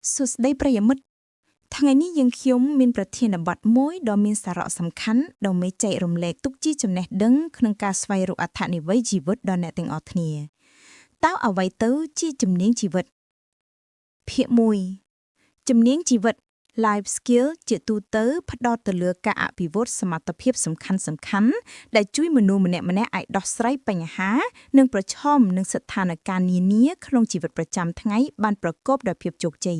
សួស្តីប្រិយមិត្តថ្ងៃនេះយើងខ្ញុំមានប្រធានបទមួយដ៏មានសារៈសំខាន់ដ៏មេចែករំលែកទុកជាចំណេះដឹងក្នុងការស្វែងរកអត្ថន័យជីវិតដល់អ្នកទាំងអស់គ្នាតើអ្វីទៅជាជំនាញជីវិតភាគ1ជំនាញជីវិត Life skill ជាទូទៅផ្ដោតទៅលើការអភិវឌ្ឍសមត្ថភាពសំខាន់ៗដែលជួយមនុស្សម្នាក់ៗអាចដោះស្រាយបញ្ហា និងប្រឈមនឹងស្ថានភាពនានាក្នុងជីវិតប្រចាំថ្ងៃបានប្រកបដោយភាពជោគជ័យ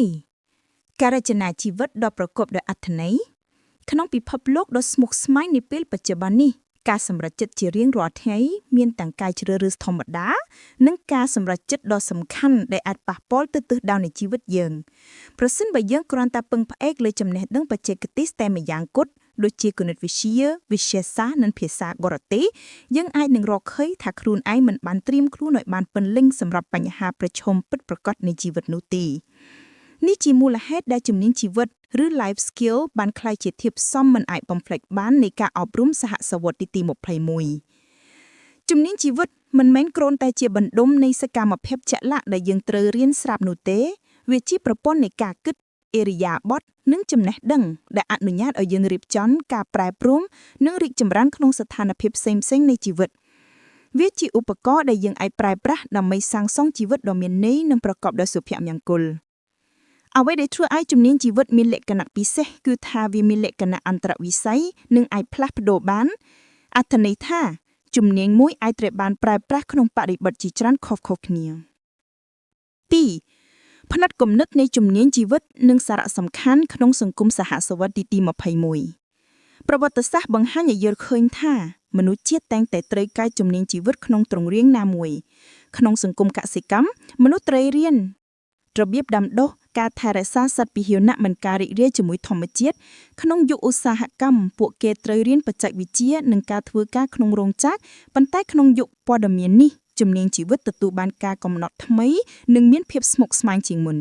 1. ការរចនាជីវិតដ៏ប្រកបដោយអត្ថន័យក្នុងពិភពលោកដ៏ស្មុគស្មាញនាពេលបច្ចុប្បន្ននេះការសម្រេចចិត្តជារៀងរាល់ថ្ងៃមានទាំងការជ្រើសរើសធម្មតានិងការសម្រេចចិត្តដ៏សំខាន់ដែលអាចប៉ះពាល់ទៅទិសដៅនៃជីវិតយើងប្រសិនបើយើងគ្រាន់តែពឹងផ្អែកលើចំណេះដឹងបច្ចេកទេសតែម្យ៉ាងគត់ដូចជាគណិតវិទ្យាវិទ្យាសាស្ត្រនិងភាសាបរទេសយើងអាចនឹងរកឃើញថាខ្លួនឯងមិនបានត្រៀមខ្លួនឲ្យបានពេញលេញសម្រាប់បញ្ហាប្រឈមពិតប្រាកដនៃជីវិតនោះទេនេះជាមូលហេតុដែលជំនាញជីវិតឬ life skill បានក្លាយជាធាតុផ្សំមិនអាចបំភ្លេចបាននៃការអប់រំសហសវត្សរ៍ទី21ជំនាញជីវិតមិនមែនគ្រាន់តែជាបណ្ដុំនៃសកម្មភាពជាក់លាក់ដែលយើងត្រូវរៀនស្រាប់នោះទេវាជាប្រព័ន្ធនៃការគិតឥរិយាបថនិងចំណេះដឹងដែលអនុញ្ញាតឲ្យយើងរៀបចំការប្រែប្រួលនិងរីកចម្រើនក្នុងស្ថានភាពផ្សេងៗនៃជីវិតវាជាឧបករណ៍ដែលយើងអាចប្រើប្រាស់ដើម្បីសាងសង់ជីវិតដ៏មានន័យនិងប្រកបដោយសុភមង្គលអ្វីដែលធ្វើឲ្យជំនាញជីវិតមានលក្ខណៈពិសេសគឺថាវាមានលក្ខណៈអន្តរវិស័យនិងអាចផ្លាស់ប្ដូរបានអត្ថន័យថាជំនាញមួយអាចត្រូវបានប្រើប្រាស់ក្នុងបរិបទជាច្រើនខុសៗគ្នា2ផ្នត់គំនិតនៃជំនាញជីវិតនិងសារៈសំខាន់ក្នុងសង្គមសហសវត្សរ៍ទី21ប្រវត្តិសាស្ត្របង្ហាញឲ្យយល់ឃើញថាមនុស្សជាតិតែងតែត្រូវការជំនាញជីវិតក្នុងទ្រង់រាងណាមួយក្នុងសង្គមកសិកម្មមនុស្សត្រូវរៀនរបៀបដាំដុះការថែរក្សាសត្វពាហនៈមិនការរីករាយជាមួយធម្មជាតិក្នុងយុគឧស្សាហកម្មពួកគេត្រូវរៀនបច្ចេកវិទ្យានិងការធ្វើការក្នុងរោងចក្រប៉ុន្តែក្នុងយុគព័ត៌មាននេះជំនាញជីវិតទទួលបានការកំណត់ថ្មីនិងមានភាពស្មុគស្មាញជាងមុន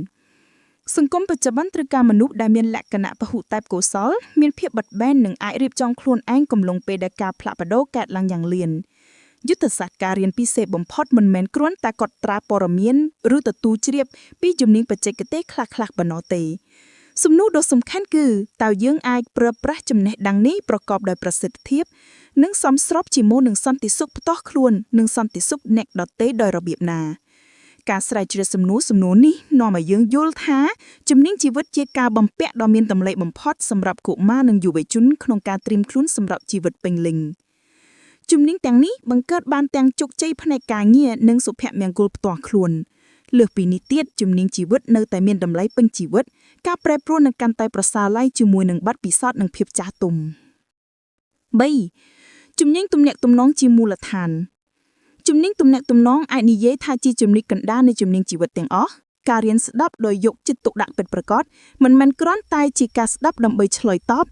សង្គមបច្ចុប្បន្នត្រូវការមនុស្សដែលមានលក្ខណៈពហុទេពកោសលមានភាពបត់បែននិងអាចរៀបចំខ្លួនឯងកំឡុងពេលដែលការផ្លាស់ប្ដូរកើតឡើងយ៉ាងលឿនយុទ្ធសាស្ត្រការរៀនពិសេសបំផុតមិនមែនគ្រាន់តែកត់ត្រាព័ត៌មានឬទទួលជ្រាបពីជំនាញបច្ចេកទេសខ្លះៗប៉ុណ្ណោះទេសំណួរដ៏សំខាន់គឺតើយើងអាចប្រើប្រាស់ចំណេះដឹងនេះប្រកបដោយប្រសិទ្ធភាពនិងសមស្របជាមួយនឹងសន្តិសុខផ្ទាល់ខ្លួននិងសន្តិសុខអ្នកដទៃដោយរបៀបណាការស្រាវជ្រាវសំណួរសំណួរនេះនាំឲ្យយើងយល់ថាជំនាញជីវិតជាការបំពាក់ដ៏មានតម្លៃបំផុតសម្រាប់កុមារនិងយុវជនក្នុងការត្រៀមខ្លួនសម្រាប់ជីវិតពេញលេញជំនាញទាំងនេះបង្កើតបានទាំងជោគជ័យផ្នែកការងារនិងសុភមង្គលផ្ទាល់ខ្លួនលើសពីនេះទៀតជំនាញជីវិតនៅតែមានតម្លៃពេញជីវិតការប្រែប្រួលនឹងកាន់តែប្រសើរឡើងជាមួយនឹងបទពិសោធន៍និងភាពចាស់ទុំ3ជំនាញទំនាក់ទំនងជាមូលដ្ឋានជំនាញទំនាក់ទំនងអាចនិយាយថាជាជំនាញកណ្ដាលនៃជំនាញជីវិតទាំងអស់ការរៀនស្ដាប់ដោយយកចិត្តទុកដាក់ពិតប្រាកដមិនមែនគ្រាន់តែជាការស្ដាប់ដើម្បីឆ្លើយតប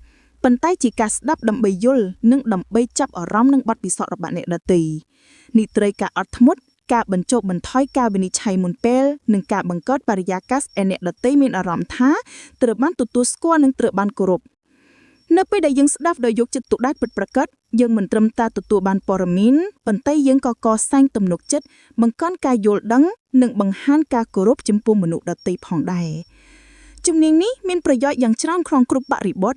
ប៉ុន្តែជាការស្ដាប់ដើម្បីយល់និងដើម្បីចាប់អារម្មណ៍នឹងបទពិសោធន៍របស់អ្នកដទៃនេះត្រូវការអត់ធ្មត់ការបញ្ចុះបន្ថយការវិនិច្ឆ័យមុនពេលនិងការបង្កើតបរិយាកាសឯអ្នកដទៃមានអារម្មណ៍ថាត្រូវបានទទួលស្គាល់និងត្រូវបានគោរពនៅពេលដែលយើងស្ដាប់ដោយយកចិត្តទុកដាក់ពិតប្រាកដយើងមិនត្រឹមតែទទួលបានព័ត៌មានប៉ុន្តែយើងក៏កសាងទំនុកចិត្តបង្កើនការយល់ដឹងនិងបង្ហាញការគោរពចំពោះមនុស្សដទៃផងដែរជំនាញនេះមានប្រយោជន៍យ៉ាងច្រើនក្នុងគ្រប់បរិបទ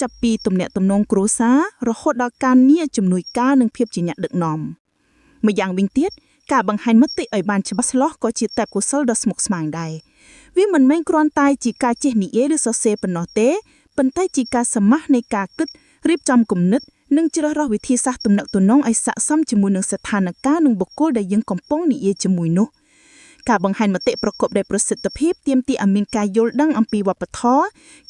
ចាប់ពីទំនាក់ទំនងគ្រួសាររហូតដល់ការងារជំនួយការនិងភាពជាអ្នកដឹកនាំម្យ៉ាងវិញទៀតការបង្ហាញមតិឲ្យបានច្បាស់លាស់ក៏ជាទេពកោសល្យដ៏ស្មុគស្មាញដែរវាមិនមែនគ្រាន់តែជាការចេះនិយាយឬសរសេរប៉ុណ្ណោះទេប៉ុន្តែជាការសមត្ថនៃការគិតរៀបចំគំនិតនិងជ្រើសរើសវិធីសាស្ត្រទំនាក់ទំនងឲ្យស័ក្តិសមជាមួយនឹងស្ថានភាពនិងបុគ្គលដែលយើងកំពុងនិយាយជាមួយនោះការបង្ហាញមតិប្រកបដោយប្រសិទ្ធភាពទាមទារឲ្យមានការយល់ដឹងអំពីវប្បធម៌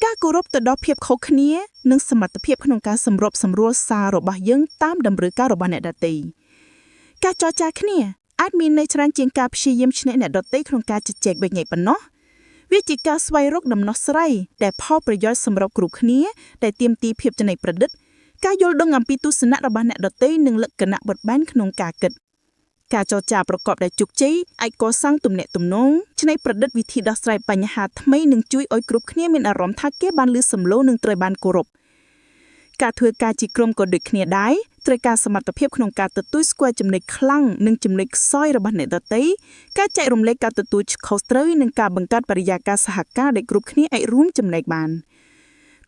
ការគោរពទៅដល់ភាពខុសគ្នានិងសមត្ថភាពក្នុងការសម្របសម្រួលសាររបស់យើងតាមតម្រូវការរបស់អ្នកដទៃការចរចាគ្នាអាចមានន័យច្រើនជាងការព្យាយាមឈ្នះអ្នកដទៃក្នុងការជជែកវិញឯប៉ុណ្ណោះវាជាការស្វែងរកដំណោះស្រាយដែលផលប្រយោជន៍សម្រាប់គ្រប់គ្នាដែលទាមទារភាពច្នៃប្រឌិតការយល់ដឹងអំពីទស្សនៈរបស់អ្នកដទៃនិងលក្ខណៈបត់បែនក្នុងការគិតការចរចាប្រកបដោយជោគជ័យអាចកសាងទំនាក់ទំនងច្នៃប្រឌិតវិធីដោះស្រាយបញ្ហាថ្មីនិងជួយឲ្យគ្រប់គ្នាមានអារម្មណ៍ថាគេបានលឺសំឡេងនិងត្រូវបានគោរព ការធ្វើការជាក្រុមក៏ដូចគ្នាដែរត្រូវការសមត្ថភាពក្នុងការទទួលស្គាល់ចំណុចខ្លាំងនិងចំណុចខ្សោយរបស់អ្នកដទៃការចែករំលែកការទទួលខុសត្រូវនិងការបង្កើតបរិយាកាសសហការដែលគ្រប់គ្នាអាចរួមចំណែកបាន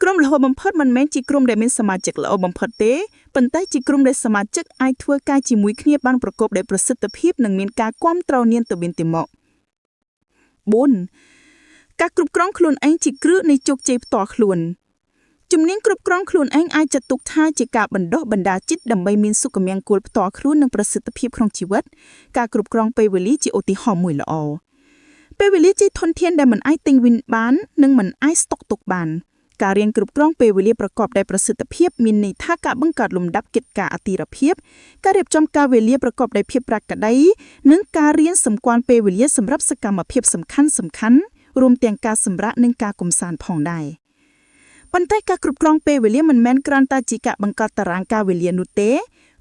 ក្រុមល្អបំផុតមិនមែនជាក្រុមដែលមានសមាជិកល្អបំផុតទេប៉ុន្តែជាក្រុមដែលសមាជិកអាចធ្វើការជាមួយគ្នាបានប្រកបដោយប្រសិទ្ធភាពនិងមានការគាំទ្រនាទៅវិញទៅមក4ការគ្រប់គ្រងខ្លួនឯងជាគ្រឹះនៃជោគជ័យផ្ទាល់ខ្លួនជំនាញគ្រប់គ្រងខ្លួនឯងអាចចាត់ទុកថាជាការបណ្ដុះបណ្ដាលចិត្តដើម្បីមានសុខមង្គលផ្ទាល់ខ្លួននិងប្រសិទ្ធភាពក្នុងជីវិតការគ្រប់គ្រងពេលវេលាជាឧទាហរណ៍មួយល្អពេលវេលាជាធនធានដែលមិនអាចទិញវិញបាននិងមិនអាចស្តុកទុកបានការរៀនគ្រប់គ្រងពេលវេលាប្រកបដោយប្រសិទ្ធភាពមានន័យថាការបង្កើតលំដាប់កិច្ចការអតិរភាពការរៀបចំកាលវេលាប្រកបដោយភាពប្រក្រតីនិងការរៀនសម្គាល់ពេលវេលាសម្រាប់សកម្មភាពសំខាន់សំខាន់រួមទាំងការសម្រាកនិងការកម្សាន្តផងដែរប៉ុន្តែការគ្រប់គ្រងពេលវេលាមិនមែនគ្រាន់តែជាការបង្កើតតារាងការវេលានោះទេ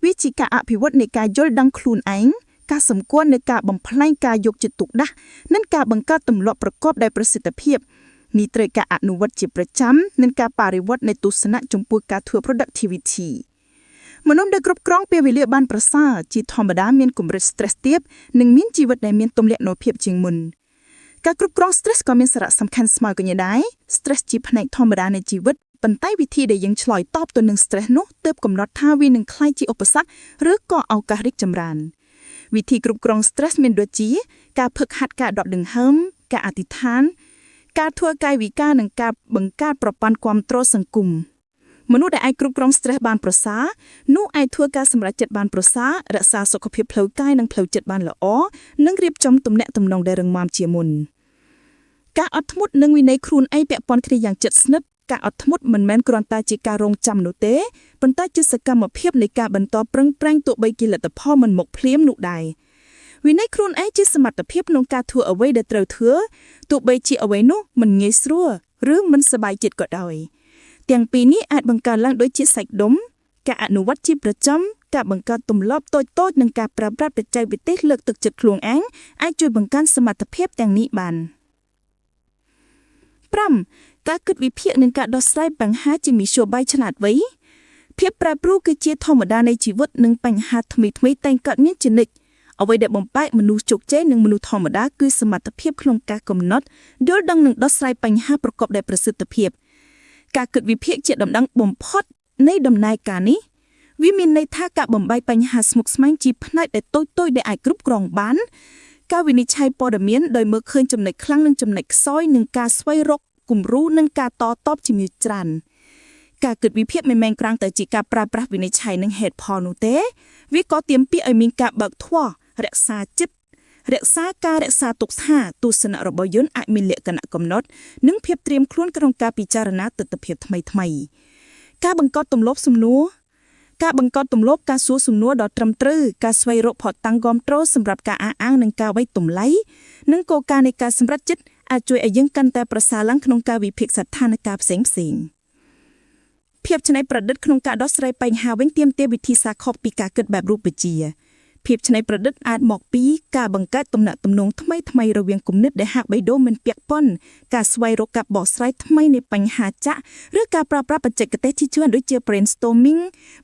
វាជាការអភិវឌ្ឍនៃការយល់ដឹងខ្លួនឯងការសម្គាល់នៃការបំផ្លែងការយកចិត្តទុកដាក់និងការបង្កើតទម្លាប់ប្រកបដោយប្រសិទ្ធភាពនេះត្រូវការអនុវត្តជាប្រចាំនិងការបរិវត្តនៃទស្សនៈចំពោះការធ្វើ productivity មនុស្សដែលគ្រប់គ្រងពេលវេលាបានប្រសើរជាធម្មតាមានកម្រិត stress ទាបនិងមានជីវិតដែលមានទំនាក់ទំនងភាពជាងមុនការគ្រប់គ្រង stress ក៏មានសារៈសំខាន់ស្មើគ្នាដែរ stress ជាផ្នែកធម្មតានៃជីវិតប៉ុន្តែវិធីដែលយើងឆ្លើយតបទៅនឹង stress នោះទើបកំណត់ថាវានឹងក្លាយជាឧបសគ្គឬក៏ឱកាសរីកចម្រើនវិធីគ្រប់គ្រង stress មានដូចជាការហ្វឹកហាត់ការដកដង្ហើមការអធិដ្ឋានការធ្វើកាយវិការនិងការបង្កើតប្រព័ន្ធគាំទ្រសង្គមមនុស្សដែលអាចគ្រប់គ្រង stress បានប្រសើរនោះអាចធ្វើការសម្រេចចិត្តបានប្រសើររក្សាសុខភាពផ្លូវកាយនិងផ្លូវចិត្តបានល្អនិងរៀបចំទំនាក់ទំនងដែលរឹងមាំជាមុនការអត់ធ្មត់និងវិន័យខ្លួនឯងពាក់ព័ន្ធគ្នាយ៉ាងជិតស្និទ្ធការអត់ធ្មត់មិនមែនគ្រាន់តែជាការរងចាំនោះទេប៉ុន្តែជាសកម្មភាពនៃការបន្តប្រឹងប្រែងទោះបីជាលទ្ធផលមិនមកភ្លាមនោះដែរវិន័យខ្លួនឯងជាសមត្ថភាពក្នុងការធ្វើអ្វីដែលត្រូវធ្វើទោះបីជាអ្វីនោះមិនងាយស្រួលឬមិនសប្បាយចិត្តក៏ដោយទាំងពីរនេះអាចបង្កើតឡើងដូចជាសាច់ដុំការអនុវត្តជាប្រចាំការបង្កើតទម្លាប់តូចៗនិងការប្រើប្រាស់បច្ចេកវិទ្យាលើកទឹកចិត្តខ្លួនឯងអាចជួយបង្កើនសមត្ថភាពទាំងនេះបាន5ការគិតវិភាគនិងការដោះស្រាយបញ្ហាជាមធ្យោបាយឆ្លាតវៃភាពប្រែប្រួលគឺជាធម្មតានៃជីវិតនិងបញ្ហាថ្មីៗតែងកើតមានជានិច្ចអ្វីដែលបំបែកមនុស្សជោគជ័យនិងមនុស្សធម្មតាគឺសមត្ថភាពក្នុងការកំណត់យល់ដឹងនិងដោះស្រាយបញ្ហាប្រកបដោយប្រសិទ្ធភាពការគិតវិភាគជាដំណឹងបំផុតនៃដំណើរការនេះវាមានន័យថាការបំបែកបញ្ហាស្មុគស្មាញជាផ្នែកដែលតូចៗដែលអាចគ្រប់គ្រងបានការវិនិច្ឆ័យព័ត៌មានដោយមើលឃើញចំណុចខ្លាំងនិងចំណុចខ្សោយនិងការស្វែងរកគំរូនិងការតតបជាច្រើនការគិតវិភាគមិនមែនគ្រាន់តែជាការប្រើប្រាស់វិនិច្ឆ័យនិងហេតុផលនោះទេវាក៏ទាមទារឲ្យមានការបើកធម៌រក្សាចិត្តរក្សាការរក្សាទុកថាទស្សនៈរបស់យើងអាចមានលក្ខណៈកំណត់និងភាពត្រៀមខ្លួនក្នុងការពិចារណាទិដ្ឋភាពថ្មីថ្មីការបង្កត់ទម្លាប់សំណួរការបង្កត់ទម្លាប់ការសួរសំណួរដ៏ត្រឹមត្រូវការស្វែងរកភស្តុតាងគាំទ្រសម្រាប់ការអះអាងនិងការវាយតម្លៃនិងគោលការណ៍នៃការសម្រេចចិត្តអាចជួយឲ្យយើងកាន់តែប្រសើរឡើងក្នុងការវិភាគស្ថានភាពផ្សេងផ្សេងភាពច្នៃប្រឌិតក្នុងការដោះស្រាយបញ្ហាវិញទាមទារវិធីសាស្ត្រខុសពីការគិតបែបរូបវិទ្យាភាពច្នៃប្រឌិតអាចមកពីការបង្កើតទំនាក់ទំនងថ្មីថ្មីរវាងគំនិតដែលហាក់បីដូចមិនពាក់ព័ន្ធការស្វែងរកការបកស្រាយថ្មីនៃបញ្ហាចាក់ឬការប្រើប្រាស់បច្ចេកទេសជាច្រើនដូចជា brainstorming,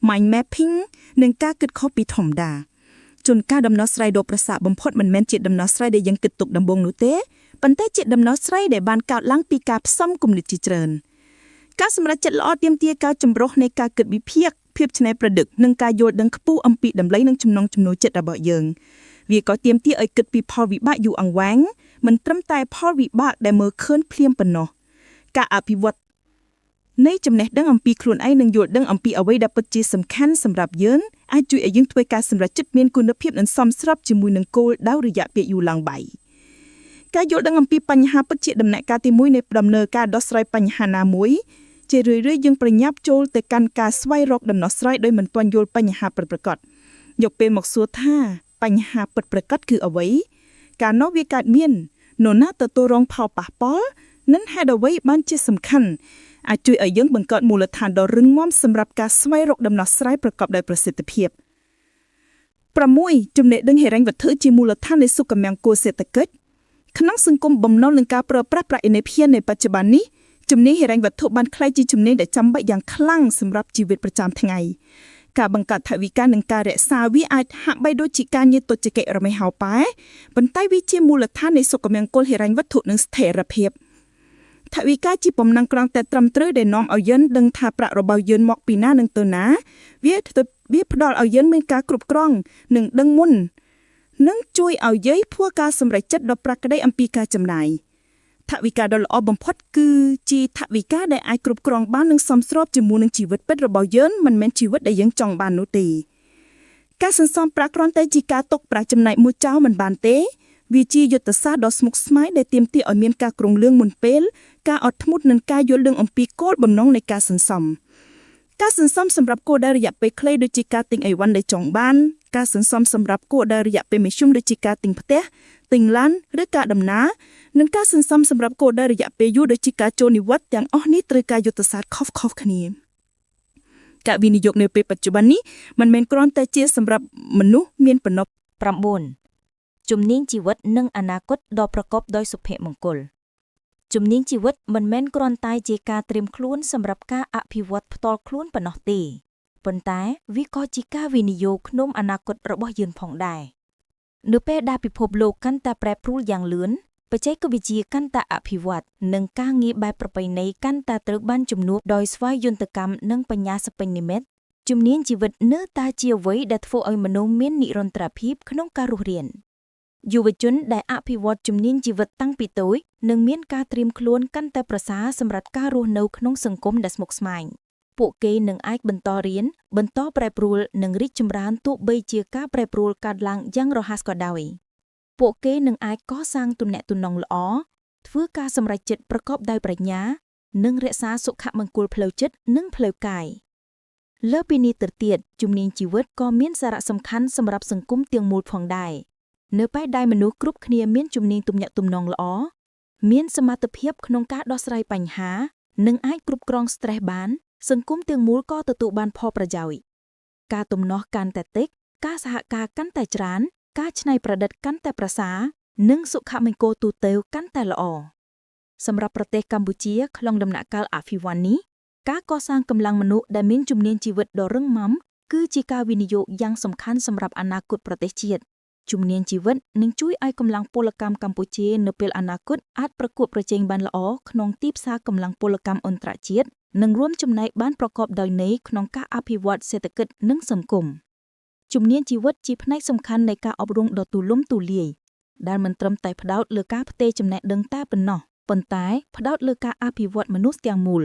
mind mapping និងការគិតខុសពីធម្មតាជួនកាលដំណោះស្រាយដ៏ប្រសើរបំផុតមិនមែនជាដំណោះស្រាយដែលយើងគិតទុកដំបូងនោះទេប៉ុន្តែជាដំណោះស្រាយដែលបានកើតឡើងពីការផ្សំគំនិតជាច្រើនការសម្រេចចិត្តល្អទាមទារការចម្រុះនៃការគិតវិភាគភាពច្នៃប្រឌិតនិងការយល់ដឹងខ្ពស់អំពីតម្លៃនិងចំណង់ចំណូលចិត្តរបស់យើងវាក៏ទាមទារឲ្យគិតពីផលវិបាកយូរអង្វែងមិនត្រឹមតែផលវិបាកដែលមើលឃើញភ្លាមប៉ុណ្ណោះការអភិវឌ្ឍនៃចំណេះដឹងអំពីខ្លួនឯងនិងយល់ដឹងអំពីអ្វីដែលពិតជាសំខាន់សម្រាប់យើងអាចជួយឲ្យយើងធ្វើការសម្រេចចិត្តមានគុណភាពនិងសមស្របជាមួយនឹងគោលដៅរយៈពេលយូរឡើងបៃការយល់ដឹងអំពីបញ្ហាពិតជាដំណាក់កាលទី1នៃដំណើរការដោះស្រាយបញ្ហាណាមួយជារឿយៗយើងប្រញាប់ចូលទៅកាន់ការស្វែងរកដំណោះស្រាយដោយមិនទាន់យល់បញ្ហាពិតប្រាកដយកពេលមកសួរថាបញ្ហាពិតប្រាកដគឺអ្វីកាលនោះវាកើតមាននរណាទទួលរងផលប៉ះពាល់និងហេតុអ្វីបានជាសំខាន់អាចជួយឲ្យយើងបង្កើតមូលដ្ឋានដ៏រឹងមាំសម្រាប់ការស្វែងរកដំណោះស្រាយប្រកបដោយប្រសិទ្ធភាព6ចំណេះដឹងហិរញ្ញវត្ថុជាមូលដ្ឋាននៃសុខមង្គលសេដ្ឋកិច្ចក្នុងសង្គមបំណុលនឹងការប្រើប្រាស់ប្រាក់ឥណទាននៃបច្ចុប្បន្ននេះ ជំនាញហិរញ្ញវត្ថុបានក្លាយជាជំនាញដែលចាំបាច់យ៉ាងខ្លាំងសម្រាប់ជីវិតប្រចាំថ្ងៃការបង្កើតថវិកានិងការរក្សាវាអាចហាក់បីដូចជាការងារទុច្ចកិច្ចរមែហោប៉ែប៉ុន្តែវាជាមូលដ្ឋាននៃសុខមង្គលហិរញ្ញវត្ថុនិងស្ថិរភាពថវិកាជាបំណងក្រងតែត្រឹមត្រូវដែលនាំឲ្យយើងដឹងថាប្រាក់របស់យើងមកពីណានិងទៅណាវាធ្វើវាផ្ដល់ឲ្យយើងមានការគ្រប់គ្រងនិងដឹងមុននិងជួយឲ្យយើងធ្វើការសម្រេចចិត្តដ៏ប្រក្រតីអំពីការចំណាយ ថវិកាដ៏ល្អបំផុតគឺជាថវិកាដែលអាចគ្រប់គ្រងបាននិងសមស្របជាមួយនឹងជីវិតពិតរបស់យើងមិនមែនជីវិតដែលយើងចង់បាននោះទេការសន្សំប្រាក់គ្រាន់តែជាការទុកប្រាក់ចំណែកមួយចោលមិនបានទេវាជាយុទ្ធសាស្ត្រដ៏ស្មុគស្មាញដែលទាមទារឲ្យមានការគ្រោងរឿងមុនពេលការអត់ធ្មត់និងការយល់ដឹងអំពីគោលបំណងនៃការសន្សំការសន្សំសម្រាប់គោលដៅរយៈពេលខ្លីដូចជាការទិញអីវ៉ាន់ដែលចង់បានការសន្សំសម្រាប់គោលដៅរយៈពេលមធ្យមដូចជាការទិញផ្ទះទិញឡានឬការដំណើរនិងការសន្សំសម្រាប់គោលដៅរយៈពេលយូរដូចជាការចូលនិវត្តន៍ទាំងអស់នេះត្រូវការយុទ្ធសាស្ត្រខុសៗគ្នាការវិនិយោគនៅពេលបច្ចុប្បន្ននេះមិនមែនគ្រាន់តែជាសម្រាប់មនុស្សមានប៉ុណ្ណោះ 9ជំនាញជីវិតនិងអនាគតដ៏ប្រកបដោយសុភមង្គលជំនាញជីវិតមិនមែនគ្រាន់តែជាការត្រៀមខ្លួនសម្រាប់ការអភិវឌ្ឍផ្ទាល់ខ្លួនប៉ុណ្ណោះទេប៉ុន្តែវាក៏ជាការវិនិយោគក្នុងអនាគតរបស់យើងផងដែរនៅពេលដែលពិភពលោកកាន់តែប្រែប្រួលយ៉ាងលឿនបច្ចេកវិទ្យាកាន់តែអភិវឌ្ឍនិងការងារបែបប្រពៃណីកាន់តែត្រូវបានជំនួសដោយស្វ័យយន្តកម្មនិងបញ្ញាសិប្បនិម្មិតជំនាញជីវិតនៅតែជាអ្វីដែលធ្វើឲ្យមនុស្សមាននិរន្តរភាពក្នុងការរស់រានយុវជនដែលអភិវឌ្ឍជំនាញជីវិតតាំងពីតូចនឹងមានការត្រៀមខ្លួនកាន់តែប្រសើរសម្រាប់ការរស់នៅក្នុងសង្គមដែលស្មុគស្មាញពួកគេនឹងអាចបន្តរៀនបន្តប្រែប្រួលនិងរីកចម្រើនទោះបីជាការប្រែប្រួលកើតឡើងយ៉ាងរហ័សក៏ដោយពួកគេនឹងអាចកសាងទំនាក់ទំនងល្អធ្វើការសម្រេចចិត្តប្រកបដោយប្រាជ្ញា និងរក្សាសុខមង្គលផ្លូវចិត្តនិងផ្លូវកាយលើពីនេះទៅទៀតជំនាញជីវិតក៏មានសារៈសំខាន់សម្រាប់សង្គមទាំងមូលផងដែរនៅពេលដែលមនុស្សគ្រប់គ្នាមានជំនាញទំនាក់ទំនងល្អមានសមត្ថភាពក្នុងការដោះស្រាយបញ្ហានិងអាចគ្រប់គ្រង stress បានសង្គមទាំងមូលក៏ទទួលបានផលប្រយោជន៍ការទំនាស់កាន់តែតិចការសហការកាន់តែច្រើនការច្នៃប្រឌិតកាន់តែប្រសើរនិងសុខមង្គលទូទៅកាន់តែល្អសម្រាប់ប្រទេសកម្ពុជាក្នុងដំណាក់កាលអភិវឌ្ឍនេះការកសាងកម្លាំងមនុស្សដែលមានជំនាញជីវិតដ៏រឹងមាំគឺជាការវិនិយោគយ៉ាងសំខាន់សម្រាប់អនាគតប្រទេសជាតិជំនាញជីវិតនឹងជួយឲ្យកម្លាំងពលកម្មកម្ពុជានៅពេលអនាគតអាចប្រកួតប្រជែងបានល្អក្នុងទីផ្សារកម្លាំងពលកម្មអន្តរជាតិនិងរួមចំណែកបានប្រកបដោយន័យក្នុងការអភិវឌ្ឍសេដ្ឋកិច្ចនិងសង្គមជំនាញជីវិតជាផ្នែកសំខាន់នៃការអប់រំដ៏ទូលំទូលាយដែលមិនត្រឹមតែផ្ដោតលើការផ្ទេរចំណេះដឹងតែប៉ុណ្ណោះប៉ុន្តែផ្ដោតលើការអភិវឌ្ឍមនុស្សទាំងមូល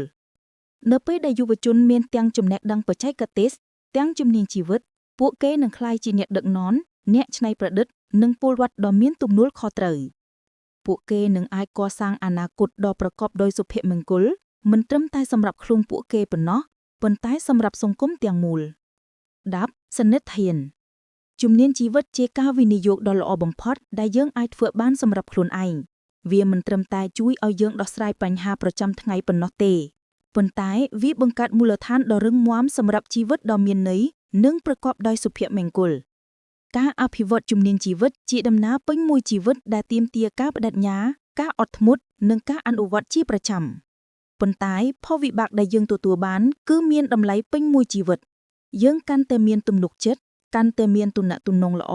នៅពេលដែលយុវជនមានទាំងចំណេះដឹងបច្ចេកទេសទាំងជំនាញជីវិតពួកគេនឹងក្លាយជាអ្នកដឹកនាំអ្នកច្នៃប្រឌិតនិងពលរដ្ឋដ៏មានទំនួលខុសត្រូវពួកគេនឹងអាចកសាងអនាគតដ៏ប្រកបដោយសុភមង្គលមិនត្រឹមតែសម្រាប់ខ្លួនពួកគេប៉ុណ្ណោះប៉ុន្តែសម្រាប់សង្គមទាំងមូល10សនិដ្ឋានជំនាញជីវិតជាការវិនិយោគដ៏ល្អបំផុតដែលយើងអាចធ្វើបានសម្រាប់ខ្លួនឯងវាមិនត្រឹមតែជួយឲ្យយើងដោះស្រាយបញ្ហាប្រចាំថ្ងៃប៉ុណ្ណោះទេប៉ុន្តែវាបង្កើតមូលដ្ឋានដ៏រឹងមាំសម្រាប់ជីវិតដ៏មានន័យនិងប្រកបដោយសុភមង្គលការអភិវឌ្ឍជំនាញជីវិតជាដំណើរពេញមួយជីវិតដែលទាមទារការបដិញ្ញាការអត់ធ្មត់និងការអនុវត្តជាប្រចាំប៉ុន្តែផលវិបាកដែលយើងទទួលបានគឺមានតម្លៃពេញមួយជីវិតយើងកាន់តែមានទំនុកចិត្តកាន់តែមានទំនាក់ទំនងល្អ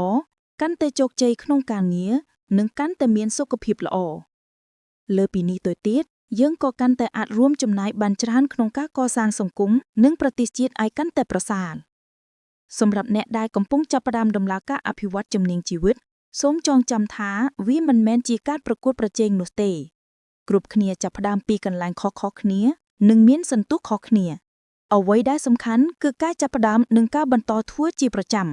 កាន់តែជោគជ័យក្នុងការងារនិងកាន់តែមានសុខភាពល្អលើពីនេះទៅទៀតយើងក៏កាន់តែអាចរួមចំណែកបានច្រើនក្នុងការកសាងសង្គមនិងប្រទេសជាតិឲ្យកាន់តែប្រសើរសម្រាប់អ្នកដែលកំពុងចាប់ផ្ដើមដំណើរការអភិវឌ្ឍជំនាញជីវិតសូមចងចាំថាវាមិនមែនជាការប្រកួតប្រជែងនោះទេគ្រប់គ្នាចាប់ផ្ដើមពីកន្លែងខុសៗគ្នានិងមានសន្ទុះខុសគ្នាអ្វីដែលសំខាន់គឺការចាប់ផ្ដើមនិងការបន្តធ្វើជាប្រចាំ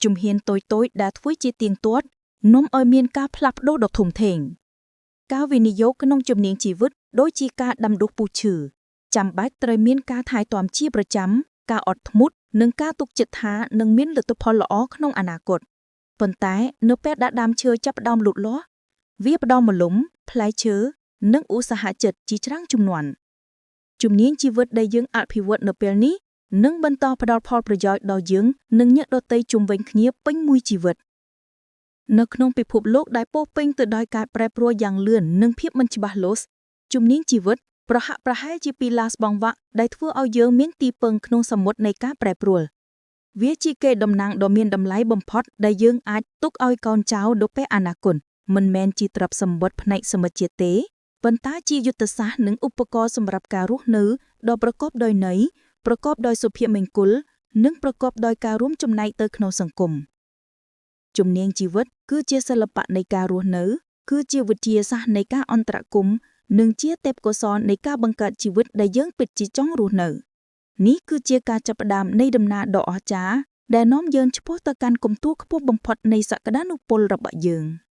ជំហានតូចៗដែលធ្វើជាទៀងទាត់នាំឲ្យមានការផ្លាស់ប្ដូរដ៏ធំធេងការវិនិយោគក្នុងជំនាញជីវិតដូចជាការដាំដុះពូជឈើចាំបាច់ត្រូវមានការថែទាំជាប្រចាំការអត់ធ្មត់និងការទុកចិត្តថានឹងមានលទ្ធផលល្អក្នុងអនាគតប៉ុន្តែនៅពេលដែលដើមឈើចាប់ផ្ដើមលូតលាស់វាផ្ដល់ម្លុំផ្លែឈើនិងឧស្សាហចិត្តជាច្រើនជំនាន់ជំនាញជីវិតដែលយើងអភិវឌ្ឍនៅពេលនេះនឹងបន្តផ្ដល់ផលប្រយោជន៍ដល់យើងនិងអ្នកដទៃជុំវិញគ្នាពេញមួយជីវិតនៅក្នុងពិភពលោកដែលពោរពេញទៅដោយការប្រែប្រួលយ៉ាងលឿននិងភាពមិនច្បាស់លាស់ជំនាញជីវិត ប្រហាក់ប្រហែលជាពីឡាស្បង់វ៉ាក់ដែលធ្វើឲ្យយើងមានទីពឹងក្នុងសមុទ្រនៃការប្រែប្រួលវាជាកេរដំណែលដ៏មានតម្លៃបំផុតដែលយើងអាចទុកឲ្យកូនចៅដល់ពេលអនាគតមិនមែនជាទ្រព្យសម្បត្តិផ្នែកសមុទ្រជាតិទេប៉ុន្តែជាយុទ្ធសាស្ត្រនិងឧបករណ៍សម្រាប់ការរស់នៅដ៏ប្រកបដោយន័យប្រកបដោយសុភមង្គលនិងប្រកបដោយការរួមចំណែកទៅក្នុងសង្គមជំនាញជីវិតគឺជាសិល្បៈនៃការរស់នៅ គឺជាវិទ្យាសាស្ត្រនៃការអន្តរគមន៍និងជាទេពកោសល្យនៃការបង្កើតជីវិតដែលយើងពិតជាចង់រស់នៅនេះគឺជាការចាប់ផ្ដើមនៃដំណើរដ៏អស្ចារ្យដែលនាំយើងឆ្ពោះទៅកាន់កំពូលខ្ពស់បំផុតនៃសក្តានុពលរបស់យើង។